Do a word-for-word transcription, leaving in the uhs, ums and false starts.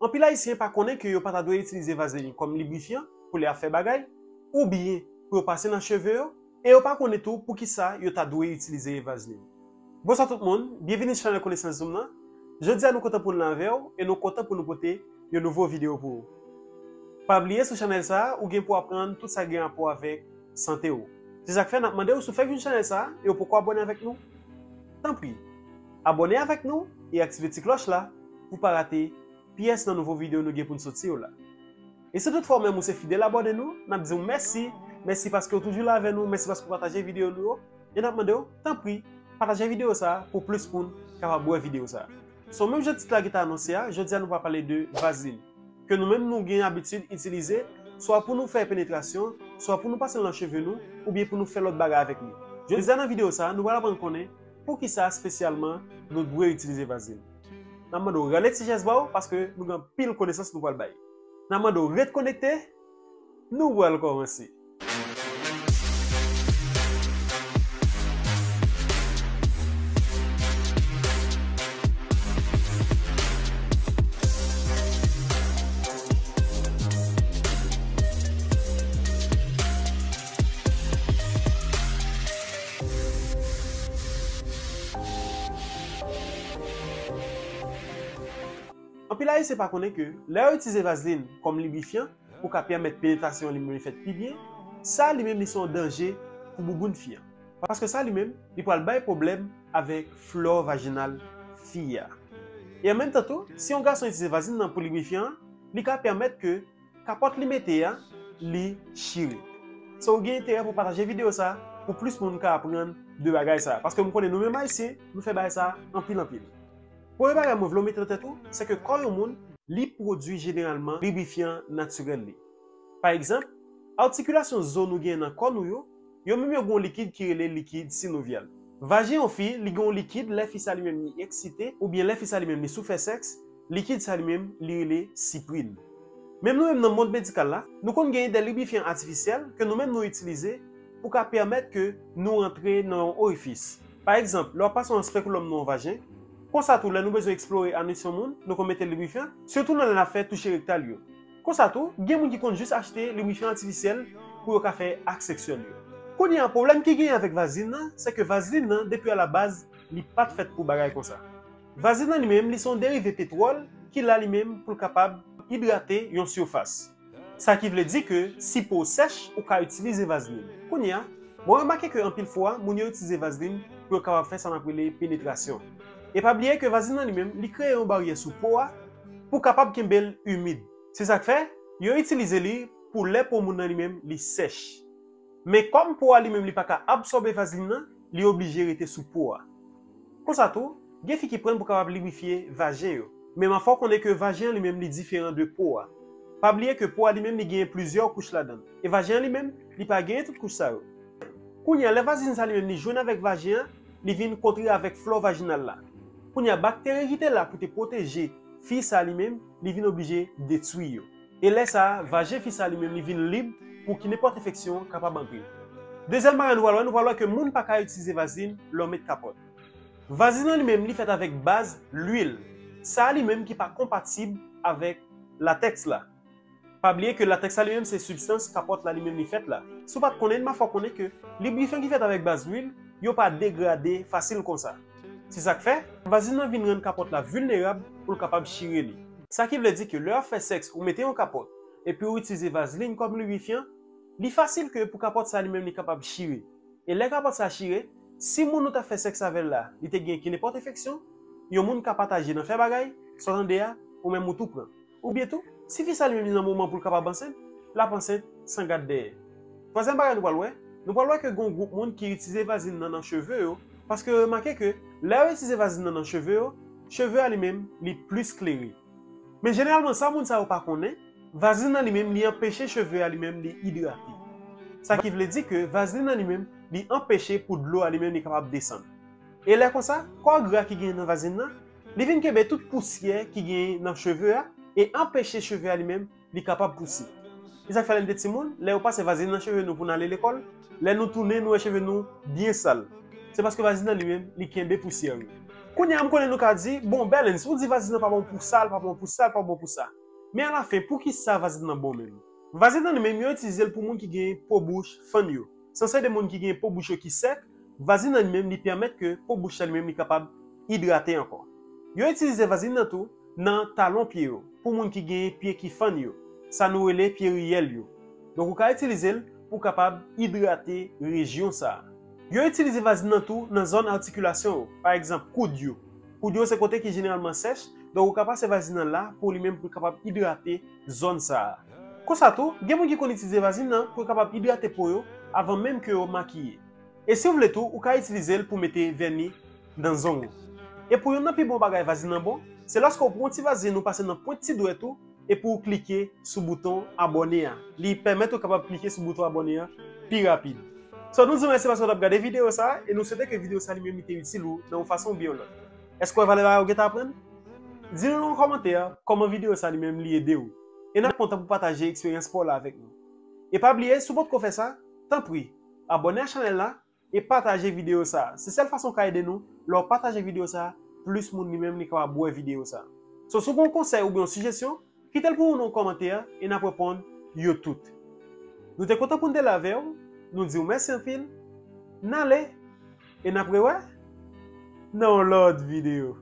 Anpil Ayisyen pa konnen ke yo pa ta dwe itilize vazlin kòm librifyan pou lè y ap fè bagay, oubyen pou yo pase nan cheve yo, e yo pa konnen tou poukisa yo ta dwe itilize vazlin. Bonswa tout moun, byenvini sou chanèl Konesans Zoom nan. Jodi a nou kontan pou n la avè w e nou kontan pou nou pote yon nouvo videyo pou ou. Pa bliye sou chanèl sa a, ou gen pou aprann tout sa gen rapò avèk sante w. Se sa k fè n ap mande w si w fèk jwenn chanèl sa a e w poko abòne avèk nou, tanpri, abòne avèk nou e aktive ti klòch la pou w pa rate pyès nan nouvo videyo nou gen pou n soti yo la. E si toutfwa ou menm ou se fidèl abòne nou, n ap di w mèsi, mèsi paske w toujou la avè nou, mèsi paske w pataje videyo nou yo, e n ap mande w, tanpri, pataje videyo sa a pou plis moun kapab wè videyo sa a. So, menm jan tit la gentan anonse a, jodi a nou pral pale de vazlin, ke nou menm nou gen abitid itilize, swa pou nou fè penetrasyon, swa pou nou pase l nan cheve nou, oubyen pou nou fè lòt bagay avèk li. Jodi a nan videyo sa a, nou pral aprann konnen poukisa espesyalman nou dwe itilize vazlin. N ap mande w rale ti jès ba w, paske nou gen anpil konesans nou pral bay. N ap mande w ret konekte, nou pral kòmanse. Anpil Ayisyen pa konnen ke lè yo itilize vazlin kòm librifyan pou ka pèmèt penetrasyon an li menm li fèt pi byen, sa li menm li se yon danje pou bouboun fi an. Paske sa li menm, li pral bay pwoblèm avèk flò vajinal fi a. E an menm tan tou, si yon gason itilize vazlin nan pou librifyan an, li ka pèmèt ke kapòt li mete a, li chire. So, ou gen enterè pou pataje videyo sa a, pou plis moun ka aprann de bagay sa a. Paske m konnen nou menm Ayisyen, nou fè bagay sa a anpil anpil. Premye bagay mwen vle w mete nan tèt ou, se ke kò yon moun, li pwodui jeneralman librifyan natirèl li. Pa egzanp, atikilasyon zo nou gen nan kò nou yo, yo menm yo gen yon likid ki rele likid sinovyal. Vajen yon fi, li gen yon likid lè fi sa li menm li eksite, oubyen lè fi sa li menm li sou fè sèks, likid sa li menm li rele siprin. Menm nou menm nan mond medikal la, nou konn genyen de librifyan atifisyèl ke nou menm nou itilize pou ka pèmèt ke nou rantre nan yon orifis. Pa egzanp, lè w ap pase yon spekulòm nan yon vajen, konsa tou lè nou bezwen eksplore anis yon moun, nou konn mete librifyan, sitou nan lè n ap fè touche rektal yo. Konsa tou, gen moun ki konn jis achte librifyan atifisyèl pou yo ka fè ak seksyèl yo. Kounye a, pwoblèm ki genyen avèk vazlin nan, se ke vazlin nan, depi alabaz, li pa t fèt pou bagay konsa. Vazlin nan li menm, li se yon derive petwòl ki la li menm pou l kapab idrate yon sifas. Sa ki vle di ke si po w sèch, ou ka itilize vazlin. Kounye a, mwen remake ke anpil fwa, moun yo itilize vazlin pou yo kapab fè sa n ap rele penetrasyon. E pa bliye ke vazlin nan li menm, li kreye yon baryè sou po a pou kapab kenbe l imid. Se sa k fè, yo itilize li pou lè po moun nan li menm li sèch. Men kòm po a li menm li pa ka absòbe vazlin nan, li oblije rete sou po a. Konsa tou, gen fi ki pran l pou kapab librifye vajen yo. Men m ap fè w konnen ke vajen an li menm li diferan de po a. Pa bliye ke po a li menm li genyen plizyè kouch ladan l. E vajen an li menm, li pa genyen tout kouch sa yo. Kounye a, lè vazlin sa li menm li jwenn avèk vajen an, li vin kontre avèk flò vajinal la. Kounye a, bakteri ki te la pou te pwoteje fi sa li menm, li vin oblije detwi yo. E lè sa a, vajen fi sa li menm li vin lib pou ki nenpòt enfeksyon kapab antre. Dezyèm bagay nou pral wè, nou pral wè ke moun pa ka itilize vazlin lè w met kapòt. Vazlin nan li menm li fèt avèk baz lwil. Sa a li menm ki pa konpatib avèk latèks la. Pa bliye ke latèks la li menm se sibstans kapòt la li menm li fèt la. Si w pa t konnen, m ap fè w konnen ke librifyan ki fèt avèk baz lwil, yo pa degrade fasil konsa. Se sa k fè, vazlin nan vin rann kapòt la vilnerab pou l kapab chire li. Sa ki vle di ke lè w ap fè sèks, ou mete yon kapòt, epi ou itilize vazlin kòm librifyan, li fasil ke pou kapòt sa li menm li kapab chire. E lè kapòt sa chire, si moun ou t ap fè sèks avè l la, li te gen ki nenpòt enfeksyon, yon moun ka pataje nan fè bagay, sa w tande a, ou menm ou tou pran. Oubyen tou, si fi sa li menm li nan moman pou l kapab ansent, l ap ansent san gad dèyè. Twazyèm bagay nou pral wè, nou pral wè ke gen yon gwoup moun ki itilize vazlin nan nan cheve yo, paske yo remake ke lè yo itilize vazlin nan nan cheve yo, cheve a li menm, li plis klere. Men jeneralman, sa moun sa yo pa konnen, vazlin nan li menm, li anpeche cheve a li menm, li idrate. Sa ki vle di ke vazlin nan li menm, li anpeche pou dlo a li menm, li kapab desann. E lè konsa, kò gra ki genyen nan vazlin nan, li vin kenbe tout pousyè ki genyen nan cheve a e anpeche cheve a li menm li kapab pouse. E sa k fè lè n te timoun, lè yo pase vazlin nan cheve nou pou n ale lekòl, lè nou tounen, nou wè cheve nou byen sal. Se paske vazlin nan li menm, li kenbe pousyè yo. Kounye a m konnen nou ka di, bon, Berlens, ou di vazin nan pa bon pou sa, l pa bon pou sa, l pa bon pou sa. Men alafen, poukisa vazin nan bon menm? Vazin nan li menm, yo itilize l pou moun ki gen po bouch fann yo. Sanse de moun ki gen po bouch yo ki sèk, vazin nan li menm, li pèmèt ke po bouch la li menm li kapab idrate ankò. Yo itilize vazin nan tou nan talon pye yo, pou moun ki gen pye ki fann yo, sa nou rele pye riyèl yo. Donk ou ka itilize l pou kapab idrate rejyon sa a. Yo itilize vazin nan tou nan zòn atikilasyon yo, pa egzanp koud yo. Koud yo se kote ki jeneralman sèch, donk ou ka pase vazin nan la pou li menm pou kapab idrate zòn sa a. Konsa tou, gen moun ki konn itilize vazin nan pou yo kapab idrate po yo avan menm ke yo makiye. E si w vle tou, ou ka itilize l pou mete vèni nan zong ou. E pou youn nan pi bon bagay vazin nan bon, se lòske w pran yon ti vazin ou pase nan pwent ti dwèt ou epi w klike sou bouton abòne a. Li pèmèt ou kapab klike sou bouton abòne a pi rapid. So, nou di w mèsi paske w t ap gade videyo sa a e nou swete ke videyo sa a li menm li te itil ou nan yon fason oubyen yon lòt. Èske w wè valè bagay ou gentan aprann? Di nou nan yon kòmantè kòman videyo sa a li menm li ede w. E n ap kontan pou pataje eksperyans pa w la avèk nou. E pa bliye, si w potko fè sa, tanpri, abòne a chanèl la e pataje videyo sa a. Se sèl fason w ka ede nou, lè w pataje videyo sa a, plis moun li menm li kapab wè videyo sa a. So, si w gen yon konsèy oubyen yon sijesyon, kite l pou nou nan yon kòmantè e n ap reponn yo tout. Nou te kontan pou n te la avè w, nou di w mèsi anpil, n ale, e n ap rewè nan yon lòt videyo.